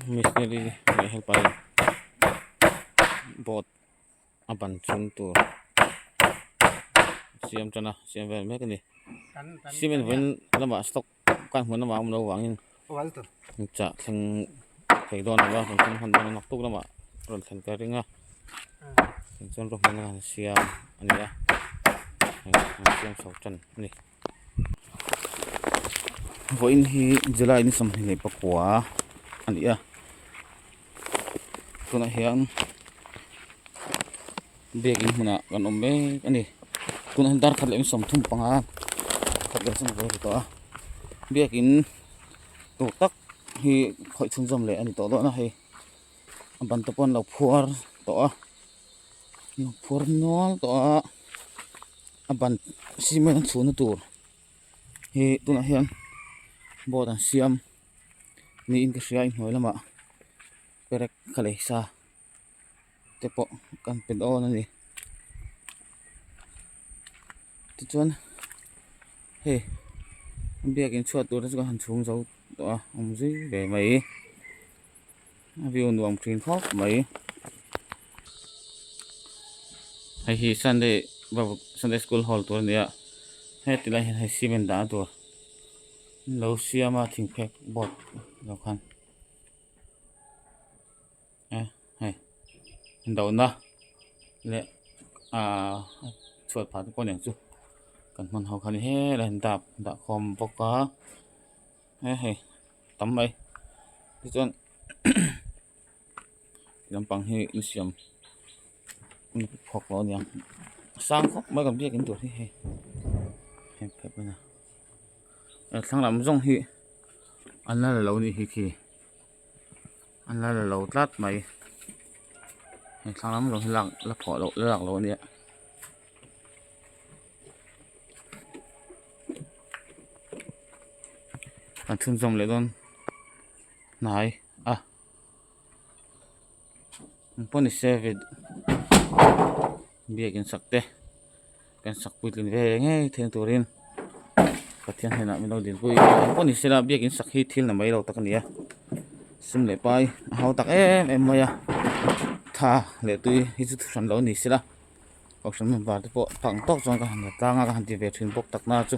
Missionary leh helper in board a ban chhung tur siam tan a siam vel mek a ni cement vawiin lamah stock kan hmun lamah a awm loh vangin chah thleng thei dawn lo va rawn thleng hman dawn a naktuk lamah rawn thlen ka ring a chuan ruahmanna an siam a ni a an siam chho tan a ni. Vawiin hi July ni sawmhnih leh pakua a ni a tunah hian biakin hmunah kan awm mek a ni tunah hian dar khat leh sawmthum panga khat leh sawm vel a ni tawh a biakin tur tak hi khawih chhunzawm leh a ni tawh dawn a hei a ban te pawh an lo phuar tawh a an lo phuar nual tawh a. A ban cement an chhuhna tur hi tunah hian board an siam niin ka hria a inhnuai lamah perek ka lei sa te pawh kan pe dawn a ni tichuan hei biakin chhuat tur te chu kan han chhung zo tawh a awm zui ve mai a view nuam thin khawp mai. Hei hi sunday sunday school hall tur a ni a heti lai hian hei cement dahna tur an lo siam a thingphek board lo khan eh hei dona leh ahh chhuat phah te pawh a ni ang chu kan hman ho kha a ni helai hian dap dah khawm bawk a he hei tam mai tichuan. Lampang hi in siam phawk lo a niang sang khawp mai kan biakin tur hi hei hei phek a nia thlang lam zawng hi an la la lo a nih hi khi an la la lo tlat mai hei thlang lam zawng hi lak la phawh loh la lak loh a nia. An chhunzawm leh dawn hnai a. Engpawh ni se vid biakin sak te kan sak puitlin ve ngei thei turin Pathian hnenah min lo dilpui engpawh ni sela biakin sak hi thil na mai lo tak a ni a sum leh pai a hau tak em em mai a tha leh tui hi chu thuhran lo ni sela kohhran member te pawh phak ang tawk chuan ka han la tlang a ka han ti ve thin bawk tak na chu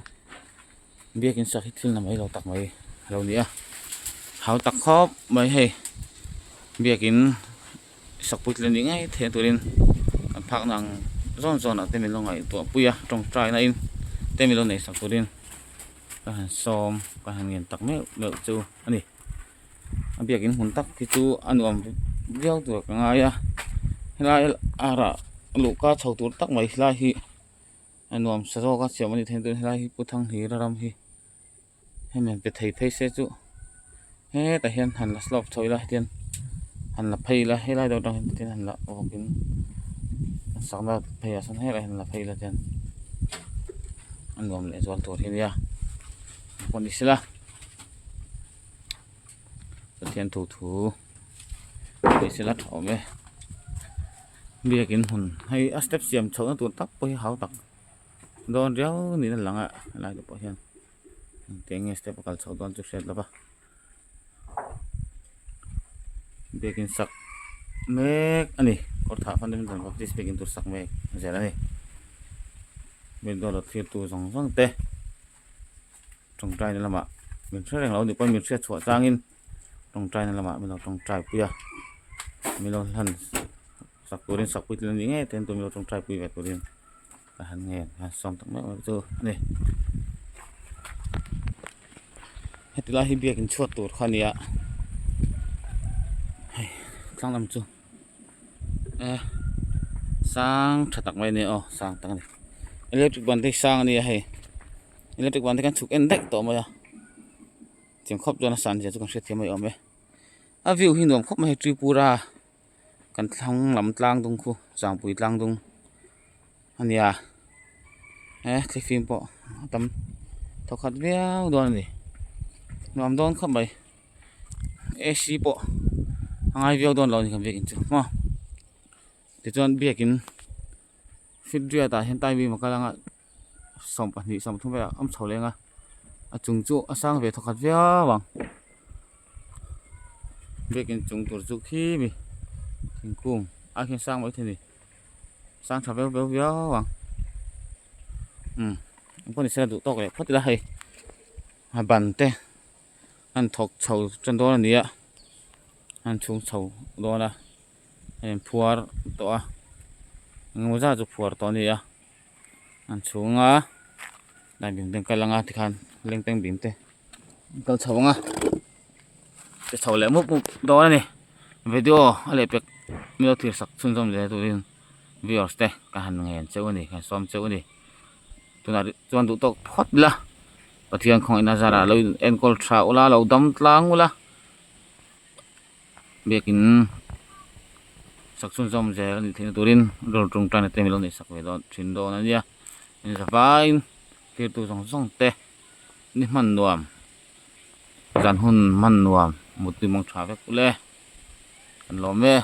biakin sak hi thil na mai lo tak mai a lo ni a hau tak khawp mai hei biakin sak puitling a nih ngei theih na turin kan phak na ang zawn zawn ah te min lo ngaihtuah pui a tawngtai na in te min lo nei sak turin ka han sawm ka han ngen tak meuh meuh chu a ni a biakin hmun tak hi chu a nuam viau tur ka ngai a helai arah luhka chho tur tak mai helai hi. A nuam sa zawk a siam a ni thei dawn helai hi pu Thanghira ram hi hemi han pe thei phei se chu hetah hian han la slope chho ila hetiang han la phei ila helai deuh atang hian tihian han la vawk in an sakna phei ah sawn helaiah hian la phei ila tihian a nuam leh zual tur hi a nia pawh ni sela Pathian thu thu ni sela tha awm e. Biakin hmun hei a step siam chhohna tur tak pawh hi hau tak dawn riau niin a lang a helai te pawh hian engtiang nge step a kal chhoh dawn chu hriat lova biakin sak mek a ni kawr thah fundamental baptist biakin tur sak mek zel a ni bengdawl thlir tu zawng zawng te tawngtaina lamah min hre reng lo anih pawhin min hriat chhuah changin tawngtaina lamah min lo tawngtai pui a min lo hlan sak turin sak pui tlin a nih ngei te min lo tawngtai pui ve turin ka han ngen a sawm tak meuh meuh chu a ni heti lai hi biakin chhuat tur kha a ni a hei tlang lam chu eh sang tha tak mai a ni aw sang tak a ni electric ban te hi sang a ni a hei. Electric ban te khan chhuk en daih tawh mai a tiang khawp chuan a san zia chu kan hriat thiam mai awm e a view hi nuam khawp mai hei Tripura kan thlang lam tlang dung khu Zangpui tlang dung a nia he thlifim pawh a tam thaw khat viau dawn a ni nuam dawn khawp mai A_C pawh a ngai viau dawn lo a ni kan biakin chu maw tichuan biakin fifriat ah hian time a kal ang a. 20 30 velah awm chho leng a a chung chu a sang ve thawkhat viau ang. Biakin chung tur chu khi mi thingkung a khian sang mai thei a ni sang tha veu veu viau ang umm engpawh ni se duh tawk leh phawt ila hei a ban te an thawk chho tan dawn a ni a an chhung chho dawn a hei an phuar tawh a engemaw zat chu phuar tawh a ni a an chhung a line bing te an kal ang a tikhan lengteng bing te an kal chho ang a che chho leh mup mup dawn a ni video a leh pek milo thlir sak chhunzawm zel turin viewers te ka han ngen cheu a ni ka han sawm cheu a ni tunah rih chuan duh tawk phawt ila Pathian khawngaihna zarah lo in enkawl tha ula lo dam tlang ula biakin sak chhunzawm zel a nih theihna turin rawng tawngtaina te milo neih sak ve dawn thin dawn a nia inzavaiin thirtu zawng zawng te ni hman nuam zan hun hman nuam mutui mang tha vek ule kan lawm e.